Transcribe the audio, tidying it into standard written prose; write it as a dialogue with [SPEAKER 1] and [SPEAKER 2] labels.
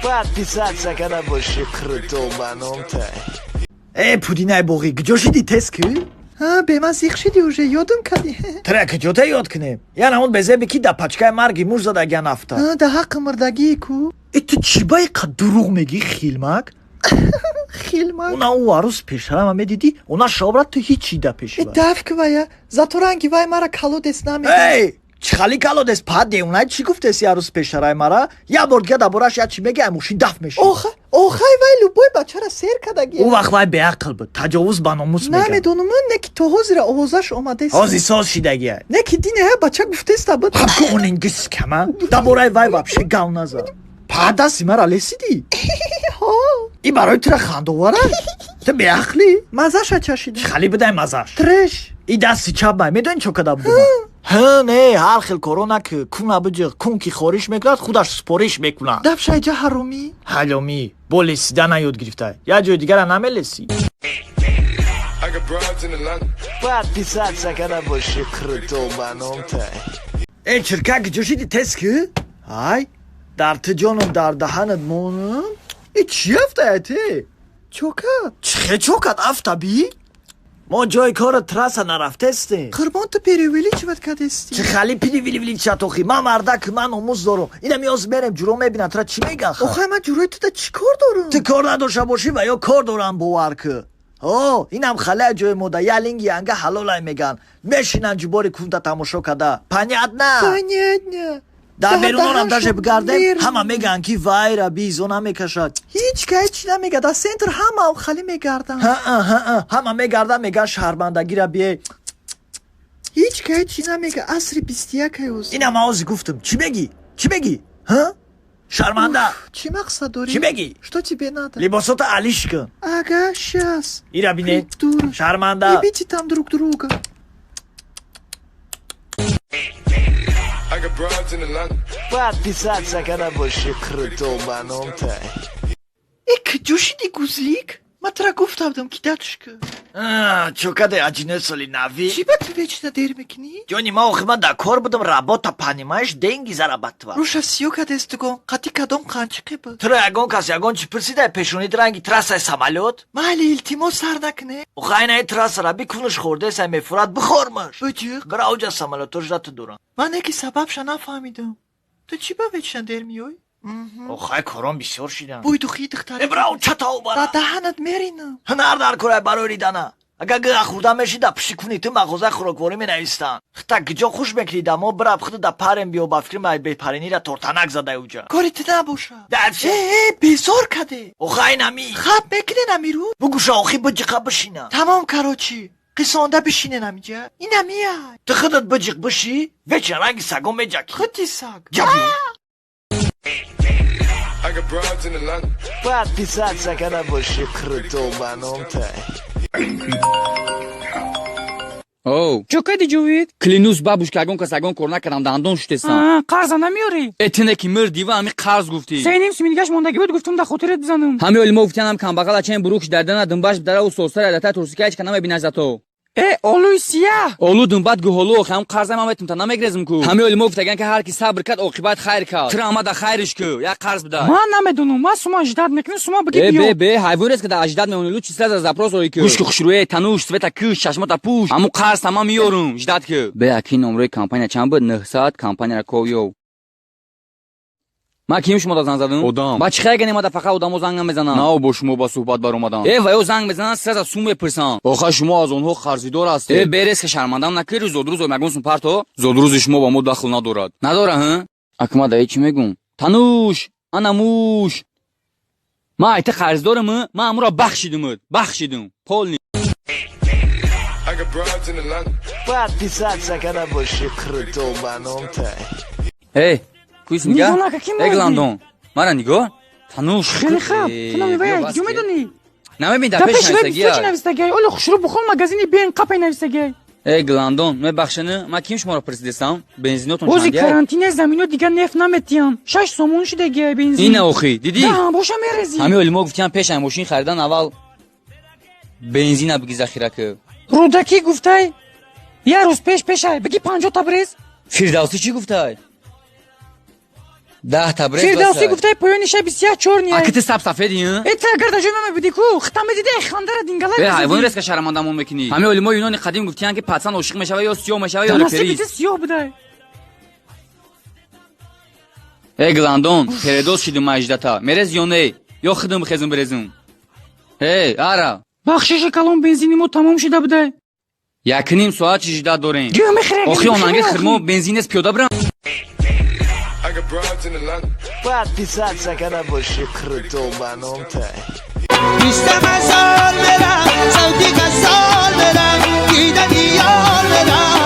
[SPEAKER 1] Подписаться када боши крутой ба номтай.
[SPEAKER 2] Э, пудинай боғӣ, куҷо шидӣ, тез ки?
[SPEAKER 3] Ҳа, беман зиқ шидӣ, уже ёдам кадӣ.
[SPEAKER 2] Тра куҷота ёд кунем? Я намуд безебе ки да пачкаи марги муш задагиан афта.
[SPEAKER 3] Ҳа, да ҳаққи мурдагии ку.
[SPEAKER 2] Э, ту чӣ ба иқа дурӯғ мегӣ, хилмак?
[SPEAKER 3] Хилмак.
[SPEAKER 2] Уна ӯ арӯз пешарама медидӣ, уна шобра, ту ҳичи да пеши.
[SPEAKER 3] Э, даф ки вая, зато ранги вай мара колодец намегӯ.
[SPEAKER 2] Эй, чӣ хали колодец, па девунай, чӣ гуфтеси? Арӯз пешараи мара як бор дига дар бораш як чӣ меги, ай мошин даф меши.
[SPEAKER 3] Оха, охай, вай любой бачара сер кадаги.
[SPEAKER 2] Ӯ вақт вай беақл буд, таҷовуз ба номус меган.
[SPEAKER 3] Намедонам, не ки то ҳозира овозаш омадест.
[SPEAKER 2] Ҳози соз шидагиай.
[SPEAKER 3] Не ки дине ҳа бача гуфтеста буд.
[SPEAKER 2] Хабконингис кама, дар бораи вай вообще гав назад. Па дасти мара лесидӣ.
[SPEAKER 3] Ҳо.
[SPEAKER 2] И барои тура хандовара, ту беақлӣ.
[SPEAKER 3] Мазаша чашидам.
[SPEAKER 2] Чӣ хали будай мазаш?
[SPEAKER 3] Треш.
[SPEAKER 2] И дасти чап май медони чо када будума? Ҳа, не, ҳар хел коро наки, куна биҷиқ, кун ки хориш мекунад, худаш супориш мекунад.
[SPEAKER 3] Дафшайҷа ҳаромӣ.
[SPEAKER 2] Ҳаломӣ бо лесида наёд гирифта, як ҷои дигара намелесӣ.
[SPEAKER 1] Подписаться када боши крутой ба номтай.
[SPEAKER 2] Э, чирка, куҷо шиди, тез ки? Ай, дар ту ҷонум, дар даҳанат монам, и чӣ афтая те?
[SPEAKER 3] Чока.
[SPEAKER 2] Чӣ хе чокат афта би? Мо ҷои кори трасса нарафтестем.
[SPEAKER 3] Қурбон, ту преувеличивать кадести.
[SPEAKER 2] Чӣ хали преувеличивать охи? Ман мардак, ман номус дорам. Инам ёз мерем, ҷуро мебинам, тура чӣ меган?
[SPEAKER 3] Охай, ман ҷурои туда чӣ кор дорам?
[SPEAKER 2] Ту кор надошта бошӣ, ва ё кор дорам, бовар кӣ. О, инам халая ҷои мода ялинги янга ҳалолай меган, мешинан ҷубори кунта тамошо када. Понятно?
[SPEAKER 3] Понятно.
[SPEAKER 2] Дар берунонам даже бигардем, ҳама мегӯянд, ки вайра бизо намекашад.
[SPEAKER 3] Ҳеҷ ка ҳеҷ намега, дар центр ҳамаам хали мегарданд.
[SPEAKER 2] Ҳама мегарданд, мегӯянд, шаҳрбандагира бие.
[SPEAKER 3] Ҳеҷ ка ҳеҷ намега, асри 21-ай оз.
[SPEAKER 2] Инам ози гуфтам, чӣ мегӣ, чӣ мегӣ, ҳа, шарманда?
[SPEAKER 3] Чӣ мақсад дорӣ?
[SPEAKER 2] Чӣ мегӣ?
[SPEAKER 3] Что тебе надо?
[SPEAKER 2] Либосота алиш кун.
[SPEAKER 3] Ага, щас.
[SPEAKER 2] Ира бине, шарманда.
[SPEAKER 3] Ебите там друг друга.
[SPEAKER 1] Подписаться када боши крутой ба номтай.
[SPEAKER 3] Э, куҷо шиди, гузлик? Ман тура гуфта будам, ки датушка.
[SPEAKER 2] Чо каде, аҷинои соли навӣ?
[SPEAKER 3] Чӣ ба ту вечно дер мекунӣ?
[SPEAKER 2] Ҷони ма, охи ман дар кор будам, работа, понимаешь, деньги зарабатывать.
[SPEAKER 3] Руша сиё кадестугон, қати кадом қанчиқе буд?
[SPEAKER 2] Тура ягон кас ягон чӣ пурсидай? Пешонид ранги трассаи самолёт.
[SPEAKER 3] Майли, илтимос, сар накуне.
[SPEAKER 2] Охи айнаи трассара бикунуш, хӯрдесай, мефурад, бихормаш.
[SPEAKER 3] Буҷиқ.
[SPEAKER 2] Бира, оҷа самолётошда ту дорам.
[SPEAKER 3] Ман неки сабабша нафаҳмидам, ту чӣ ба вечно дер меёй?
[SPEAKER 2] Охай, корон бисёр шидам.
[SPEAKER 3] Бӯй духии духтари.
[SPEAKER 2] Э, бира, чатау бара.
[SPEAKER 3] Ба даҳанат меринам.
[SPEAKER 2] Ҳунар дар корай барои ридана. Агар гыға хӯрда мешида, пиши куни ту мағозаи хӯрокворӣ менавистанд. Хита киҷо хуш мекунӣ да мо бираб, хита да парем биё, ба фикри май бепаринира тортанак задай уҷа.
[SPEAKER 3] Кори ту набошад.
[SPEAKER 2] Дальше.
[SPEAKER 3] Э, безор каде.
[SPEAKER 2] Охай, нами.
[SPEAKER 3] Хаб мекунен амирӯ.
[SPEAKER 2] Бугуша, охи биҷиқа бишина.
[SPEAKER 3] Тамом, короче, қисонда бишинен амиҷа, инамия.
[SPEAKER 2] Ту худат биҷиқ биши, вечер ранги сагон меҷаки.
[SPEAKER 3] Худи саг.
[SPEAKER 2] Ҷаби.
[SPEAKER 1] Подписаться када боши крутой ба номтай.
[SPEAKER 4] Оу.
[SPEAKER 5] Чо кади, Ҷовид?
[SPEAKER 4] Клянусь, бабушка, ягон кас ягон кор накардам, дандон шутесам.
[SPEAKER 5] Қарза намеёрӣ?
[SPEAKER 4] Э, тине ки мирдива, ҳами қарз гуфтӣ.
[SPEAKER 5] 3,5 суми дигаш мондагӣ буд, гуфтум да хотират бизанам.
[SPEAKER 4] Ҳами олимо гуфтиянам, камбағала чен бурукш дардана дунбаш дараву сосара дата турсика ҳеч ка намебинаш зато.
[SPEAKER 5] Э, олуи сияҳ.
[SPEAKER 4] Олу дунбат гуҳолу, охи ҳам қарзам ҳам метум та намегрезм ку. Ҳами олимо гуфтаган, ки ҳар ки сабр кард, оқибат хайр кард. Тира омада хайриш ку, як қарз бидай.
[SPEAKER 5] Ман намедонам, ман сума ждать мекунам, сума биги.
[SPEAKER 4] Э,
[SPEAKER 5] биё.
[SPEAKER 4] Бе, бе, ҳайвон рест ки да аждат мемонӣ, лучше сразу запрос ой ку. Гӯш ки, хушрӯе, тануш, света кӯш, чашмота пӯш. Ҳаму қарз тамам меёрум, ждать ку. Бе, аки номрои компания чанд буд? 900 компанияра ков ёв. Ман ким шумо занг задам?
[SPEAKER 6] Одам.
[SPEAKER 4] Ба чӣ хайга немада, фақат одамо занг намезананд.
[SPEAKER 6] Нао бо шумо ба суҳбат баромадам.
[SPEAKER 4] Э, ва ё занг мезананд, сразу сум мепурсанд.
[SPEAKER 6] Оха, шумо аз онҳо қарзидор ҳастед.
[SPEAKER 4] Э, берез ки шармандам накарди, зодрӯз ягон сум парто.
[SPEAKER 6] Зодрӯзи шумо ба мо дахл надорад.
[SPEAKER 4] Надора, ҳа? Акма да чӣ мегӯм? Тануш, ана муш. Ман айта қарздорам, ман амуро бахшидим, бахшидим. Полный.
[SPEAKER 1] Подписаться када боши крутой ба номтай.
[SPEAKER 4] Эй, куис нигоҳ.
[SPEAKER 5] Нигоҳ нака, ки
[SPEAKER 4] Э,
[SPEAKER 5] мардӣ?
[SPEAKER 4] Гландон. Мара нигоҳ. Тануш.
[SPEAKER 5] Хеле хаб.
[SPEAKER 4] Э,
[SPEAKER 5] Ту намевай,
[SPEAKER 4] биё, бас
[SPEAKER 5] куҷо
[SPEAKER 4] ки.
[SPEAKER 5] медонӣ?
[SPEAKER 4] Намебин,
[SPEAKER 5] Да
[SPEAKER 4] дар пеш
[SPEAKER 5] пеши вай бисёр чӣ
[SPEAKER 4] навистагӣ.
[SPEAKER 5] навистагиай? Оле хушрӯ бухол магазини бен қапай навистагиай.
[SPEAKER 4] Э, Гландон, мебахшени, ман ким шуморо пурсидестам? Бензинотон
[SPEAKER 5] Ози
[SPEAKER 4] чандия?
[SPEAKER 5] карантине замино дига нефт наметиҳам. 6 сомон шидагиай бензин.
[SPEAKER 4] Ина охи, дидӣ?
[SPEAKER 5] Да, боша мерезӣ.
[SPEAKER 4] Ҳами олимо гуфтиям, пеш ай мошин харидан аввал бензина биги захира ки.
[SPEAKER 5] Рӯдакӣ гуфтай, як рӯз пеш пешай биги 50 табрез.
[SPEAKER 4] Фирдавсӣ чӣ гуфтай? 10 та брез.
[SPEAKER 5] Фирдавсӣ гуфтаи поёни шаби сияҳ чёрный.
[SPEAKER 4] Аки ти саб сафеди?
[SPEAKER 5] Э, та агар дар ҷои ман мебудӣ ку, хита медиди, хандара дингалай.
[SPEAKER 4] Э, ҳайвони, резка шарамандамон мекунӣ. Ҳамин олимои юнони қадим гуфтиянд, ки пацан ошиқ мешава, ё сиёҳ мешава, ё
[SPEAKER 5] насиби
[SPEAKER 4] реперист.
[SPEAKER 5] Ти сиёҳ будай.
[SPEAKER 4] Э, гландон, передоз шидум, маҷдата мерез ё не, ё хидм хезм бирезум? Э, ара.
[SPEAKER 5] Бахшиши калон, бензини мо тамом шида будай.
[SPEAKER 4] Якним соат чи ждать дорем?
[SPEAKER 5] Гӯ мехӯре.
[SPEAKER 4] Охи онанги хирмо бензин нест, пиёда бирам.
[SPEAKER 1] Подписаться када боши крутой ба номтай.
[SPEAKER 7] 23 سال برم، صوتی غزال برم، دیدن یار برم.